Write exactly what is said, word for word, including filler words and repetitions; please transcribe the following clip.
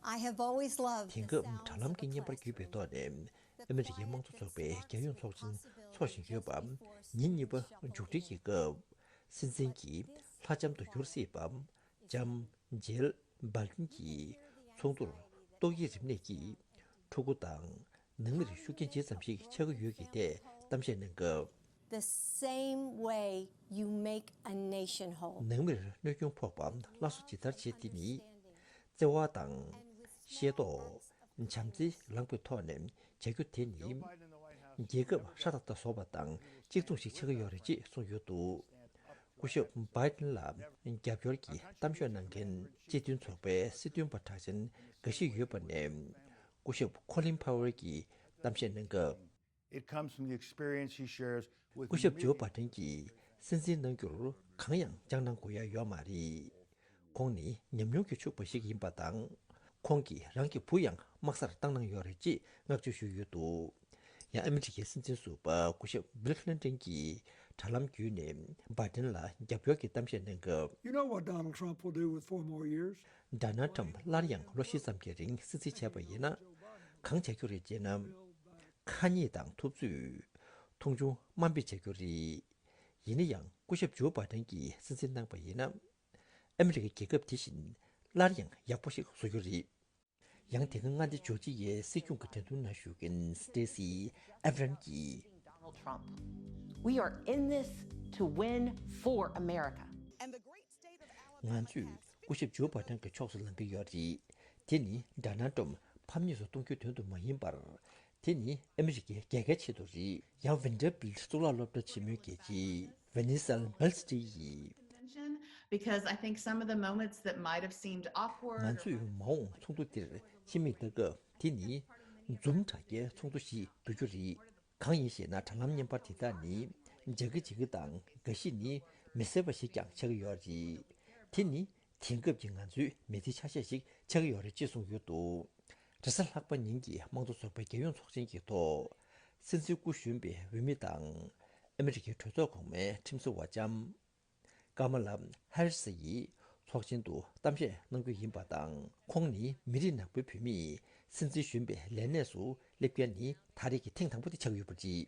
I have always loved དེང the སྐབས sounds དྲ་ལམ of གྱི་བརྙན་པར press བརྒྱུད་པའི་ཐོག་ནས་ཨ་མི་རི་ཀའི་དམངས་གཙོ་ཚོགས་པའི་རྒྱལ་ཡོངས་ཚོགས་ཆེན་འཚོགས་བཞིན་ཡོད་པ། ཉིན་གཉིས་པ་མཇུག་སྒྲིལ་གྱི་སྐབས་སྲིད་འཛིན་གྱིས་ལྷ་ལྕམ་དུ་འགྱུར་སྲིད་པ་ལྕམ་ཇེལ་སྦལ་ཏིན་གྱི་ཚོགས་འདུར་ཏོག་དབྱིབས་རིམས་ནད་ཀྱིས་ཕྲུ་གུ་དང་ནང་མིར་ཤུགས་རྐྱེན་ཇི་ཙམ་ཞིག་ཆགས་ཀྱི་ཡོད་ཀྱི་ཐད་གཏམ་བཤད་གནང་སྐབས། The same way you make a nation whole. ནང་མིར་གནོད་སྐྱོན་ཕོག་པ་སླར་གསོ་ཇི་ལྟར་བྱེད་དེ་ནི། བརྩེ་བ་དང་། ཤེས་རྟོགས། བྱམས་བརྩེ་ལངས་པའི་ཐོག་ནས་བྱ་རྒྱུ་དེ་ནི། རྒྱལ་ཁབ་ཧྲ་ཐག་ཏུ་བཟོ་བ་དང་གཅིག་མཚུངས་ཤིག་ཆགས་ཀྱི་ཡོད་རེད་ཅེས་གསུངས་ཡོད་འདུག་སྐུ་ཞབས་བྷའི་ཏིན་ལ་རྒྱབ་སྐྱོར་གྱི་གཏམ་ཤོད་གནང་མཁན་སྤྱི་མཐུན་ཚོགས་པའི་སྲིད་དོན་པ་གྲགས་ཅན་འགའ་ཞིག་ཡོད་པ་ནས། སྐུ་ཞབས་ཁོ་ལིན་ཕ་ཝར་གྱིས་གཏམ་བཤད་གནང་སྐབས། It comes from the experience he shares with སྐུ་ཞབས་ཇོ་པ་ཏན་གྱིས་སྲིད་འཛིན་གནང་རྒྱུར་གང་ཡང་སྦྱང་གནང་དགོས་ཡ་ཡོད་མ་རེད། ཁོང་ནི་ཉམས་མྱོང་གིས་ཕྱུག་པ་ཞིག་ཡིན་པ་དང་། ཁོང་གིས་རང་གི་བུ་ཡང་དམག་སར་བཏང་གནང་ཡོད་རེད་ཅེས་བསྔགས་བརྗོད་ཞུས་ཡོད་འདུག་ཡང་ཨ་མི་རི་ཀའི་སྲིད་འཛིན་ཟུར་པ་སྐུ་ཞབས་བྷིལ་ཁི་ལིན་ཏན་གྱིས་དྲ་ལམ་བརྒྱུད་ནས་བྷའི་ཏིན་ལ་རྒྱབ་སྐྱོར་གྱི་གཏམ་བཤད་གནང་སྐབས། You know what Donald Trump will do with four more years? ཌོ་ནལ་ཁྲམ་སླར་ཡང་ལོ་བཞི་ཙམ་གྱི་རིང་སྲིད་འཛིན་བྱས་པ་ཡིན་ན། གང་བྱ་རྒྱུ་རེད་ཅེ་ན། ཁ་ཉེས་དང་ཐུབ་ཚོད། མཐོང་ཆུང་དམའ་འབེབས་བྱ་རྒྱུ་རེད། ཡིན་ན་ཡང་སྐུ་ཞབས་ཇོ་བྷའི་ཏན་གྱིས་སྲིད་འཛིན་གནང་པ་ཡིན་ན། ཨ་མི་རི་ཀའི་རྒྱལ་ཁབ་དེ་བཞིན་སླར་ཡང་ཡག་པོ་ཞིག་བཟོ་རྒྱུ་རེད། ཡང་དེ་སྔ་མངའ་སྡེ་ཇོར་ཇི་ཡའི་སྲིད་སྐྱོང་གི་འགྲན་བསྡུར་ནང་ཞུགས་མཁན་སི་ཏེ་སི་ཨེབ་རམ་གྱིས། Donald Trump. We are in this to win for America. And the great state of Alabama. ང་ཚོས་སྐུ་ཞབས་ཇོ་བྷའི་ཏན་གྱི་ཕྱོགས་སུ་ལངས་ཀྱི་ཡོད་རེད། དེ་ནི་ཌོ་ནལ་ཁྲམ་ཕམ་ཉེས་སུ་གཏོང་རྒྱུའི་དོན་དུ་མ་ཡིན་པར། དེ་ནི་ཨ་མི་རི་ཀའི་རྒྱལ་ཁའི་ཆེད་དུ་རེད། ཡང་ཝན་ཌར་བིལ་གཙུག་ལག་སློབ་གྲྭ་ཆེན་མོའི་དགེ་ཆེ་ཝེ་ནི་སལ་མེལ་སི་ཏྲི་ཡིས། Because I think some of the moments that might have seemed awkward. ང་ཚོས་མ་འོངས་ཚོགས་འདུ་འདིར་ཕྱི་མིག་ལྟ་སྐབས་དེ་ནི་འཛུམ་དྲག་རྒྱའི་ཚོགས་འདུ་ཞིག་འདུག་རྒྱུ་རེད། གང་ཡིན་ཞེ་ན་དྲ་ལམ་བརྙན་པར་དེ་དག་ནི་མཇལ་ཁ་བྱེད་མཁན་དང་འགའ་ཞིག་ནི་མི་སེར་བ་ཞིག་ཀྱང་ཆགས་ཀྱི་ཡོད་རེད། དེ་ནི་དེང་སྐབས་ཀྱི་ང་ཚོའི་མི་ཚེའི་ཆ་ཤས་ཤིག་ཆགས་ཀྱི་ཡོད་རེད་ཅེས་གསུངས་ཡོད་འདུག་རེས་གཟའ་ལྷག་པ་ཉིན་གྱི་དམངས་གཙོ་ཚོགས་པའི་རྒྱལ་ཡོངས་ཚོགས་ཆེན་གྱི་ཐོག་སྲིད་འཛིན་སྐུ་གཞོན་པའི་འོས་མི་དང་ཨ་མི་རི་ཀའི་གྲོས་ཚོགས་གོང་མའི་ཁྲིམས་བཟོ་བ་ལྕམ་ཀ་མ་ལ་ཧེ་རི་སི་ཡིས་ཚོགས་ཆེན་དུ་གཏམ་བཤད་གནང་རྒྱུ་ཡིན་པ་དང་། ཁོང་ནི་མི་རིགས་ནག་པོའི་བུད་མེད་སྲིད་འཛིན་གཞོན་པའི་ལས་གནས་སུ་སླེབས་མཁན་ནི་ད་རེས་ཀྱི་ཐེངས་དང་པོ་དེ་ཆགས་ཡོད་པ་རེད།